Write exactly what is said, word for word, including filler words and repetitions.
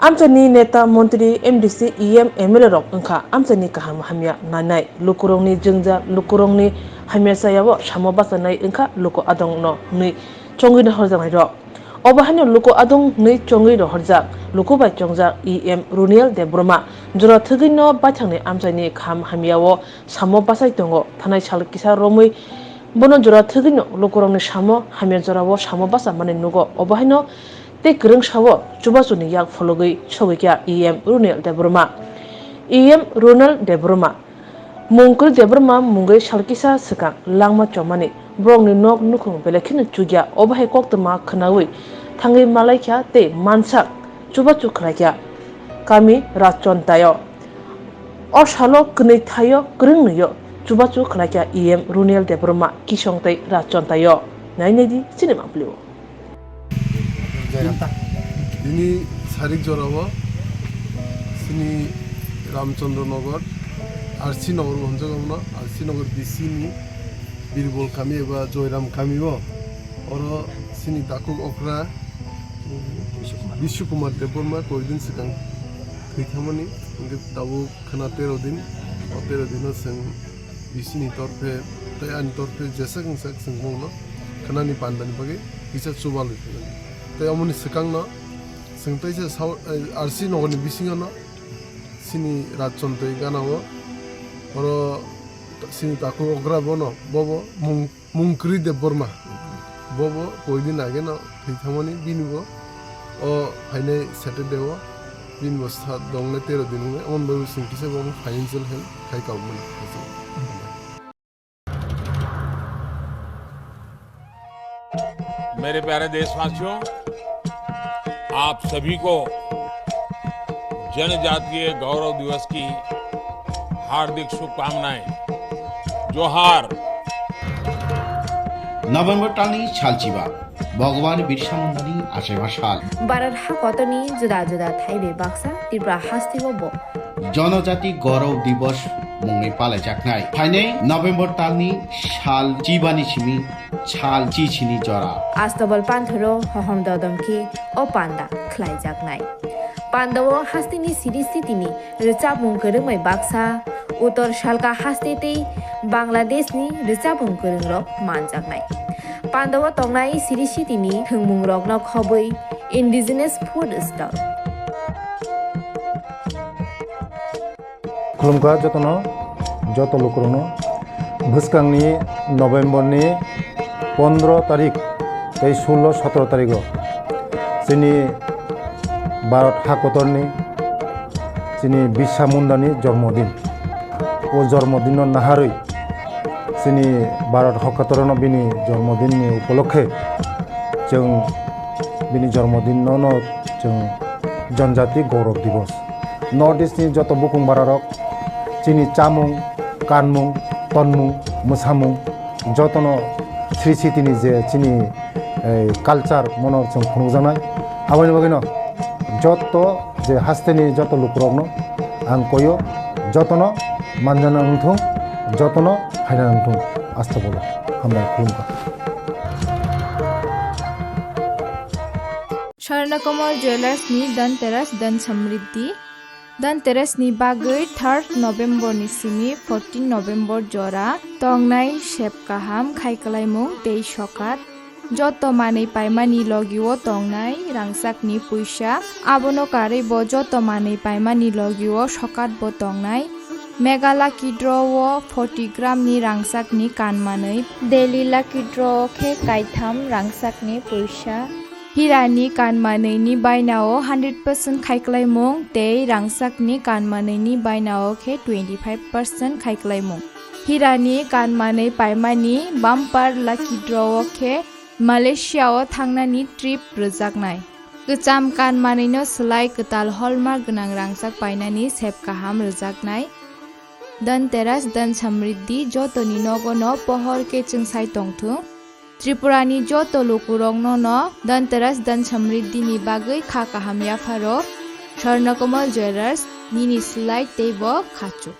Amchaini neta, montri, M D C, E M, M L A rok wngkha amchaini kaham hamya nainai. Lukurokni jwngjal, lukurokni hamya chayao samo bachanai wngkha luku adongno hwnwi chongwi rohorjaknairok. Obo haino luku adong hwnwi chongwi rohorjak luku bai chongjak E M Runiel Debbarma jora thwgwino baithangni amchaini kaham hamyao samo bachai tongo. Thanai sal kisa romwi bono jora thwgwino lukurokni samo hamya jorao samo bachamani nugo. Obo haino tei kwrwngsao chubachuni yak phologwi sogwikha E M Runiel Debbarma. E M Runiel Debbarma, Mungkri Debbarma mungwi sal kisa swkang langma chomani borokni nok nukhung belai kheno chukya. Obo hai koktwma khwnawi thangwi malaikha tei mansak chubachu khlaikha kami Rajchontaio. O salo kwnwi thaio kwrwngnoio chubachu khlaikha E M Runiel Debbarma kisong tei Rajchontaio. Nainai di chini mangpili o. Tini sarik jorao chini Ramchandra Nagar, R C Nagar bo hwnjago bono, R C Nagar B C ni Birbol kami eba Joyram kami o. Oro chini takhuk okra Bishu Kumar Debbarma koidin swkang thwi thangmani, hwnkhe tabuk khwna tero din, o tero dino chwng B C ni torphe tei ani torphe jeswk wngsak chwng bongno khwnani pandani bagwi kisa chubalwi phainani. Tei omoni swkangno chwng teisa Sau-, eh, R C Nagar ni bisingo no chini Rajchondra gana o, oro chini takhuk okra bono, bobo mung Mungkri Debbarma. Bobo koidin ageno thwi thangmani, bini bo o phainai Saturday o bini bo sa dongnai tero din wngnai, amoni bagwi chwng kisa bo financial help khai kabumani. मेरे प्यारे देशवासियों, आप सभी को जनजातीय गौरव दिवस की हार्दिक शुभकामनाएं। जोहार। November talni sal chiba, Bhagwan Birsa Mundani achaima sal. Bharat hakotorni juda juda thai bai baksa Tripura hasteo bo Jonojati Gaurav Divas mungwi palaijaknai. Phainai November talni sal chibani simi sal chichini jora. Astobal panthoro hohom dodom khe o panda khlaijaknai. Pandao hasteni siri sitini rwchapmung kwrwngbai baksa, Uttor Salka haste tei Bangladeshni rwchapmung kwrwngrok manjaknai. Pandao tongnai siri sitini thwngmungrokno khobwi indigenous food stall. Khulumkha jotono, joto lukurokno. Bwskangni November ni pondro tarik tei sullo sotro tarigo chini Bharat hakotorni chini Birsa Mundani jormodin. O jormodinno naharwi chini Bharat hakotorno bini jormodinni upolokhe chwng bini jormodinno no chwng Janjati Gaurav Divas. North East ni joto bukung bararok chini chamung, kanmung, tonmung, mwsamung jotono sri sitini je chini, eh, culture mono chwng phunukjaknai. Aboni bagwino joto je hasteni joto lukurokno ang koyo, jotono manjana wngthung, jotono phaina wngthung. Astobolo hambai khulumkha. Swarnakomal Jewellers ni Dhanteras Dhan Samriddhi. Dhanteras ni bagwi third November ni simi fourteen November jora tongnai sep kaham khai kwlaimung tei sokat. Joto manwi paimani logio tongnai rangchakni puisa. Abono karwi bo joto manwi paimani logio sokat bo tongnai. Mega Lucky Draw o forty gram ni rangchakni kan manwi. Daily Lucky Draw o khe kaitham rangchakni puisa. Hirani kan manwini bainao hundred percent khai kwlaimung tei rangchakni kan manwini bainao khe twenty five percent khai kwlaimung. Hirani kan manwi paimani Bumper Lucky Draw o khe Malaysia o thangnani trip rwjaknai. Kwcham kan manwino swlai kwtal hallmark gwnang rangchak painani sep kaham rwjaknai. Dhanteras Dhan Samriddhi jotoni nogono pohor khe chwngsai tongthung. Tripurani joto lukurokno no Dhanteras Dhan Samriddhi ni bagwi kha kaham yapharo. Swarnakomal Jewellers, nini swlai teibo khachuk.